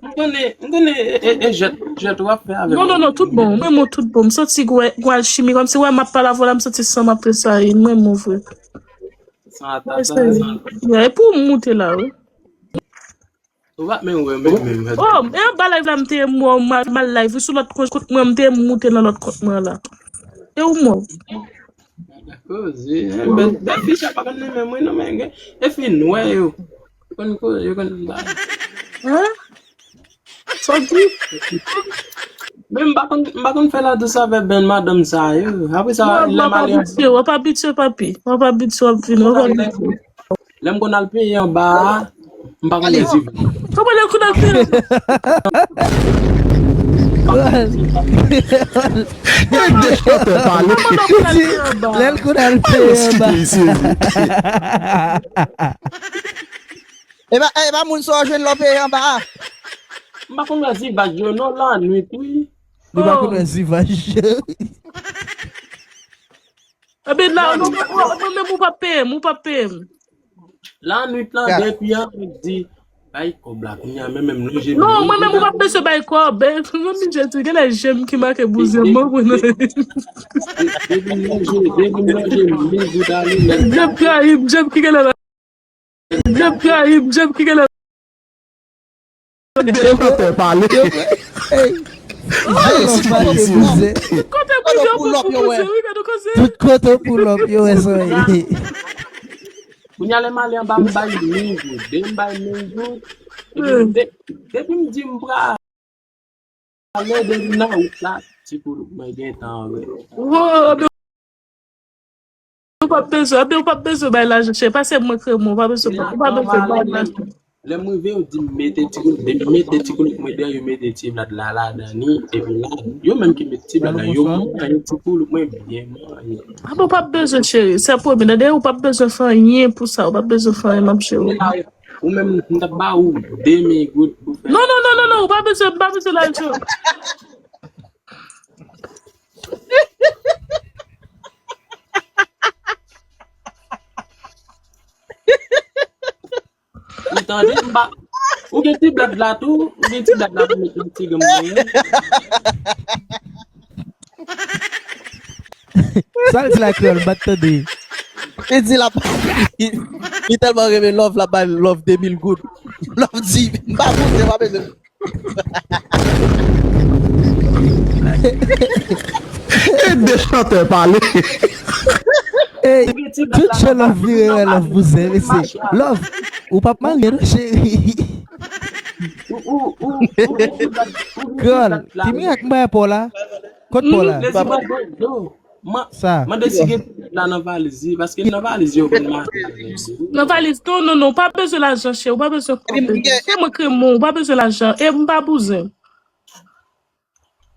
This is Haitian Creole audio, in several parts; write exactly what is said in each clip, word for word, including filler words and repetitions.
M konnen, m konnen, e, e, e jwèt, jwèt w ap fè avè m. Non, non, non, tout bon. Mwen, mwen, tout bon. M santi gwa, gwa alchimi. Kòmsi, wè, m ap pale avè w la, m santi san m ap tresayi. Mwen, mwen vre. San ata, san ata. Yeah, e pou m moute la, wi. Ou pa menm wè, menm, menm. Oh, e anba live la, m te ye m wè w mal, mal live. Wi, sou lòt kont, kont mwen, m te ye m moute nan lòt kont mwen la. E ou m wè w. Koze, eh, bèl, bèl fi sa pa konn renmen mwen non, men gen, e fi nwè yo. Konn koze, yo konn ba. Hein? Sa w di? Men m pa konn, m pa konn fè ladous avè bèl madanm sa yo. Apre sa, lè m ale, w ap abitye, w ap abitye, papi. W ap abitye, w ap vin, w ap abitye. Lè m konn al peye anba a, m pa konn mezi. Kòman lè l konn al peye anba? E de chantè pale. Kòman lè l konn al peye anba? Lè l konn al peye anba. E pa, e pa moun sa w jwenn lè w peye anba a. M pa konn wè zivaj yo non, lannwit wi. Li pa konn wè zivaj. Ebyen la, mwen menm ou p ap peye m, ou p ap peye m. Lannwit lan, depi an, mwen di, bay kòb la, kounye a, men menm lonje m. Non, mwen menm ou p ap bezwen bay kòb. Zanmi Jezi, genlè je m ki make bouzen mwen, mwen. Depi m lonje, depi m lonje, m vin gout ale, nèg. Djeb trayi m, Djeb ki genlè la. Djeb trayi m, Djeb ki genlè. De chantè pale. Tout kote bouzen pou bouzen, wi, gade koze. Tout kote pou lòp yo wè sa ye. Kounye a lè m ale anba, m bay menm jou. De m bay menm jou. Depi m di m pral ale, depi nan wout la, ti koulouk mwen gentan wè. Ou p ap bezwen, ebyen ou p ap bezwen bay lajan cheri. Pase mwen kremon, ou pa bezwen, ou pa bezwen bay lajan. Lè m rive, yo di m mete ti koulouk, depi m mete ti koulouk mwen deyò, yo mete ti vlad la ladan li, epi la, yo menm ki met ti vlad la, yo manyen ti koulouk mwen byen manyen. A bon, ou p ap bezwen cheri, se premye, dayè ou p ap bezwen fè anyen pou sa, ou p ap bezwen fè anyen, m ap jere w. Ou menm, m t ap ba ou de mil goud pou fè. Non, non, non, non, non, ou pa bezwen, m pa bezwen lajan. Ou tande, m pa. Ou gen ti blad la tou, ou gen ti blad la pou met nan ti grenn mwen. Sa l di la kreyòl, m pa t tande. Li di l ap, li tèlman renmen love, l ap bay love de mil goud. Love di, m pa bouzen, m pa bezwen. E de chantè pale. Ey, tout jan love vire wè love bouzen, mesye. Love, ou p ap marye non, cheri. Kreyòl, ki mirak m bay pa w la? Kot pa w la? Sa. Mande si gen ti blad la nan valiz li, paske nan valiz yo konn mache avè li. Nan valiz, non, non, non, ou pa bezwen lajan, cheri, ou pa bezwen kòb. Se mwen kremon, ou pa bezwen lajan, e m pa bouzen.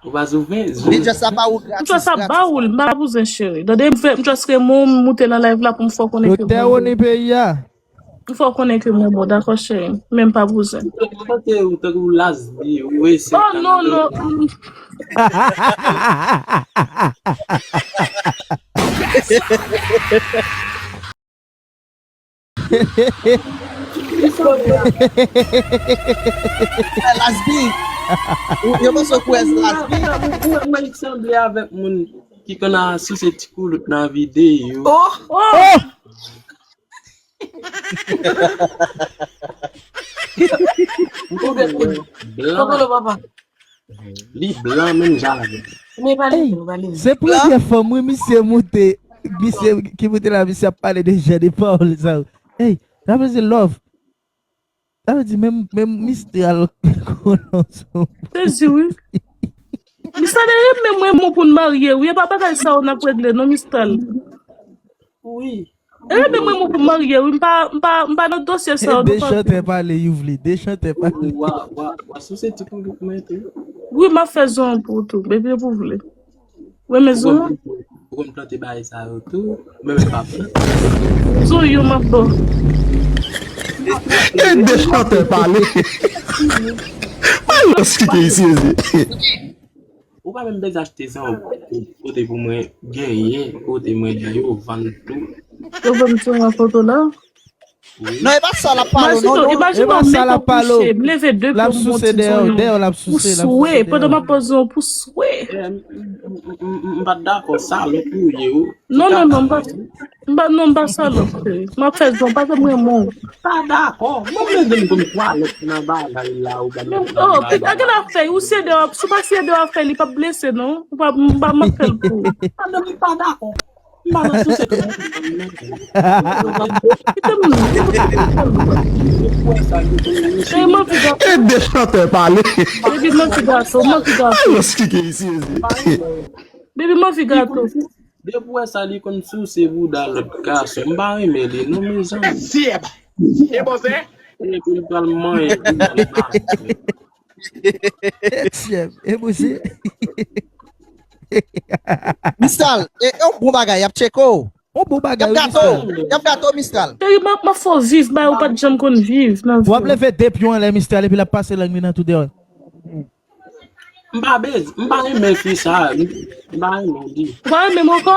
Ou pa bezwen. Li just ap ba ou gratis. M just ap ba ou l, m pa bouzen, cheri. Tande, m fè, m just kremon, m moute nan live la pou m fè w konnen ke. Doktè Rony peyi a. M fè w konnen ke mwen bon, dakò, cheri? Men m pa bouzen. Ou tankou, ou tankou Lasbi, ou eseye. Oh, non, non. Lasbi. Ou, yo panse ou kwè se Lasbi. Ou, ou, ou, ou sanble avèk moun ki konn a souse ti koulout nan videyo. Oh! Oh! Blan. Li blan menm jan avè m. Ey, se premye fwa m wi, misye moute, misye ki moute la, misye ap pale de jan de pawòl sa yo. Ey, sa vle di love. Sa vle di menm, menm Mistral konnen sou. Sezi wi. Mistral e menm mwen, mwen pou n marye wi, e pa bagay sa yo n ap regle non, Mistral. Wi. E, men mwen, mwen pou m marye, wi, m pa, m pa, m pa nan dosye sa yo. De chantè pale, Youvli, de chantè pale. Wa, wa, wa souse ti koulouk mwen tou. Wi, m ap fè zon pou ou tou, baby, pou vle. Wi, men zon. Ou konn plante bagay sa yo tou, men men pa plante. Zon yo m ap ba w. E de chantè pale. Alòs ki te isi, isi. Ou pa menm bezwen achte zon kote pou mwen genyen, kote mwen gen yo vann tou. Yo vann tou nan foto la? Non, e pa sa l ap pale, non, non. Imajine w mete w kouche, m leve de pye, m monte sou yon pou swe, pandan m ap poze yon pou swe. M pa t dakò, salòp ou ye, wi. Non, non, non, m pa, m pa, non, m pa salòp, cheri. M ap fè jan, pa janm renmen w. Pa dakò. Mwen menm, m konn twalèt nan bagay la, ou ba m. Oh, pita, gen afè, ou siye dèyè, si w pa siye dèyè afè, li p ap blese, non. Ou pa, m pa, m ap fè l pou ou. Ah, non, m pa dakò. M pa nan souse tout moun. Kite m nan. Cheri, m anvi gato. E de chantè pale. Baby, m anvi gato, m anvi gato. Alòs ki gen isi, isi. Baby, m anvi gato. Depi w wè sa, li konn souse bouda lòt gason. M pa renmen li, non, mezanmi. Syèp! E bon, se? Epi l pral manyen bouda l. Syèp, e bon, se? Mistral, e, e yon bon bagay, y ap tcheke w. Yon bon bagay, wi, Mistral. Y ap gato w, Mistral. Cheri, m ap, m ap fè w viv, bagay ou pa t janm konn viv nan vi w. W ap leve de pye w anlè, Mistral, epi l ap pase lang li nan tou dèyè w. M pa bez-, m pa renmen fi sa, m, m pa renmen li. Ou pa renmen m ankò?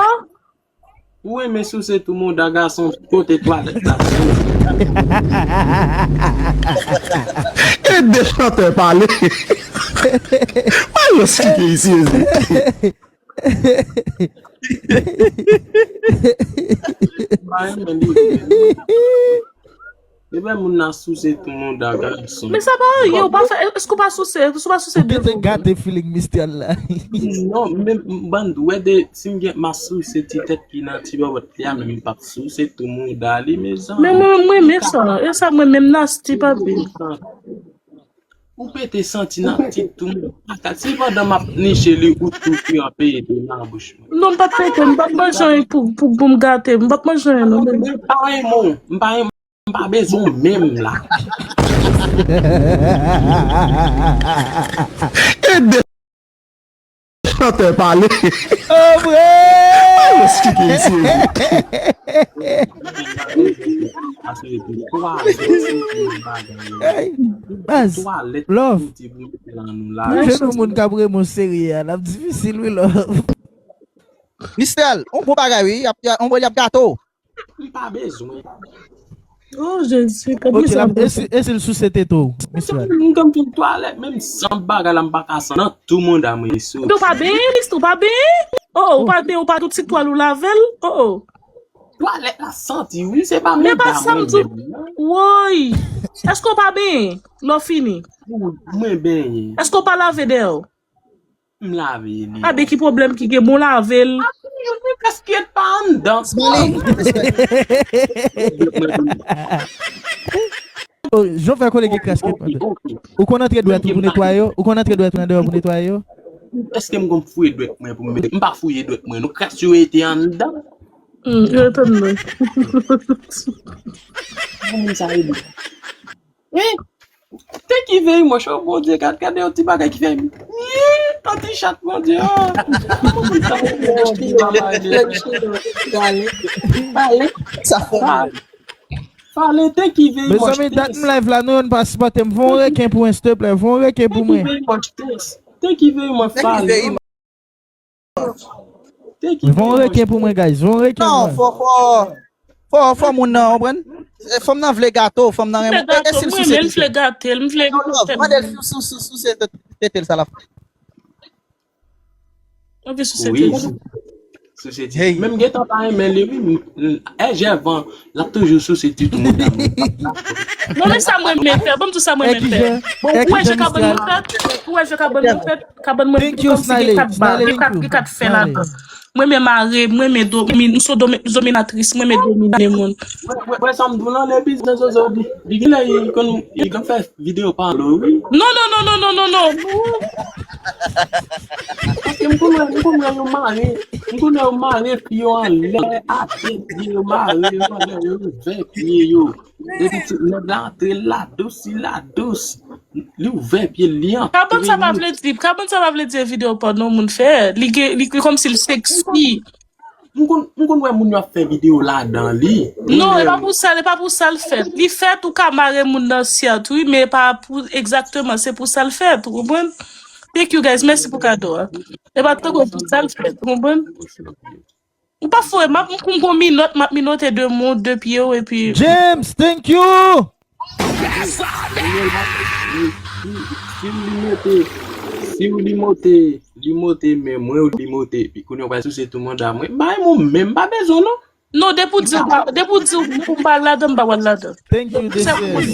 Ou renmen souse tou mouda gason kote twalèt la. E de chantè pale. Alòs ki gen isi, isi. M pa renmen li. Ebyen, moun nan souse tou mouda gason. Men sa pa anyen, ou pa fè, èske ou pa souse, èske ou pa souse de moun? Ou te gate feeling Mistral la. Non, men, bann, wè de, si m gen, m a souse ti tèt ki nan ti bòbòt li a, men m p ap souse tou mouda li, mezanmi. Men mwen, mwen renmen sa, e sa mwen menm nasty, papi. Ou pete santi nan ti tou mouda. Se pandan m ap niche li, ou tou fè an pete nan bouch mwen. Non, m p ap pete, m p ap manje anyen pou, pou, pou m gate, m p ap manje anyen, non, baby. M pa renmen w, m pa renmen M pa bezwen w menm la. E de chantè pale. Oh, vre! Alòs ki gen isi. Hey, baz, love. Pou jwenn yon moun k ap renmen w serye a, l ap difisil, wi, love. Mistral, yon bon bagay, wi. Y ap, y ap, yon bon, y ap gate w. M pa bezwen. Oh, Jezi, gad misye ap fè. E si, e si l souse tete w, Mistral? M konn fin twalèt, menm san bagay la, m pa ka san nan tou mouda mwen sou. Ou pa benyen, Mistral, ou pa benyen? Oh, oh, ou pa benyen, ou pa tout ti twal ou lave l? Oh, oh. Twalèt la santi, wi, se pa mouda mwen menm, non. Woy! Èske ou pa benyen lè w fini? Mwen benyen. Èske ou pa lave dèyè w? M lave li. A, ben ki pwoblèm ki gen, bon, lave l. Li prèske pa anndan. Oh, jan w fè kole gen kras ki pa anndan. Ou konn antre dwèt ou pou netwaye yo? Ou konn antre dwèt ou nan dèyè pou netwaye yo? Èske m konn fouye dwèt mwen pou m mete? M pa fouye dwèt mwen, non, kras yo rete anndan. Hmm, yo rete anndan. Bon, moun sa rele. Wi. Te ki veye mòch, oh, Bondye, gad, gade yon ti bagay ki fè m. Wi, yon ti chat, Bondye, oh. Pale. Pale. Sa fè. Fale, te ki veye mòch. Mezanmi, dat m live la, nou youn pa sipòte m. Fè yon reken pou mwen, silteplè. Fè yon reken pou mwen. Te ki veye mòch, te. Te ki veye mòch, Fale. Voye yon reken pou mwen, guys. Voye yon reken pou mwen. Non, fò, fò, fò, fò moun nan, konprann? E, fanm nan vle gato, fanm nan renmen. E, e si l souse tete l? M vle gate l, m vle. Non, non, mande l si, si, si, si se tete l sa l ap fè. Anvi souse tete l. Souse tete. Hey. Menm gentan pa renmen li, wi. E, Jèvan, l ap toujou souse tete moun nan. Non, men sa mwen renmen fè. Ban m di w sa mwen renmen fè. Ou wè jan kabann mwen fèt? Ou wè jan kabann mwen fèt? Kabann mwen, li kòmsi gen kat ba, gen kat, gen kat fè ladan. Mwen menm mare, mwen menm domi-, m se yon domi-, dominatris, mwen menm domine moun. Wè, wè, wè sa m di w lan, lè biznis Zozo di, li genlè li konn, li konn fè videyo pa lo, wi. Non, non, non, non, non, non, non. Paske m konnen, m konnen yo mare, m konnen yo mare pye yo anlè, atè pye yo mare yo anlè, yo ouvè pye yo. Epi ti nèg la antre la dous, li la dous. Li ouvè pye l, li antre. Kabann sa pa vle di, kabann sa pa vle di e videyo pòno moun fè. Li gen, li, li kòmsi l seksi. M konn, m konn wè moun yo ap fè videyo ladan li. Non, e pa pou sa, e pa pou sa l fèt. Li fèt, ou ka mare moun nan syèt, wi, men e pa pou egzakteman, se pou sa l fèt, ou konprann? Thank you, guys. Mèsi pou kado a. E pa tankou pou sa l fèt, ou konprann? Ou pa fou, m ap m gon minòt, m ap minote de moun, de pye w, epi James, thank you. Si li monte, si li monte, li monte, men mwen li monte, epi kounye a w pral souse tou manda mwen. Bay mwen menm, pa bezwen non. Non, depi w di w pa, depi w di w pou m pa al ladan, m pa pral ladan. Thank you, Se D C S.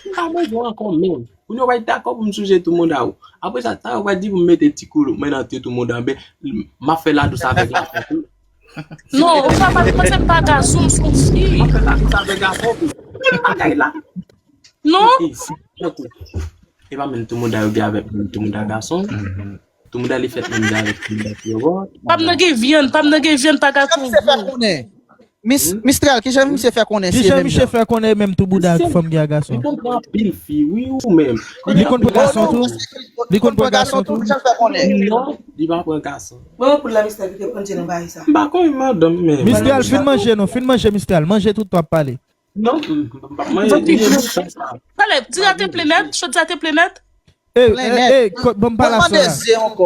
M pa bezwen ankò menm. Kounye a w pral dakò pou m souse tou manda w. Apre sa, ta w pral di pou m mete ti koulou mwen nan tou manda w, men m ap fè ladous avèk lafanm. Non, ou pa pa panse m pa gason, m se yon fi. M ap fè ladous avèk gason tou. Menm bagay la. Non, E si tankou e pa menm tou manda yo gen avèk menm tou manda gason. Tou manda li fèt menm jan avèk tou manda fi yo. pa m nan gen vyann, pa m nan gen vyann, pa gason. Misye fè konnen. Mis- Mistral, kijan misye fè konnen se Kijan menm misye jan? Fè konnen menm tou bouda ak fanm gen a Li gason? konn pran anpil fi, wi, ou menm. Li konn pran gason tou? Li konn pran gason tou? Kijan fè konnen? Non, li pa pran gason. Mwen pou la mistè ki te pran tire nan bagay sa. M pa konn madanm menm. Mistral, fin manje non, fin manje Mistral. Manje tout w ap pale. Non, m pa manje. Talè, ti a te plen nèt, chòt ti a te plen nèt. Ey, Plen ey, nèt. ey, ko- ban m pale Mwen a mande sa. ze ankò.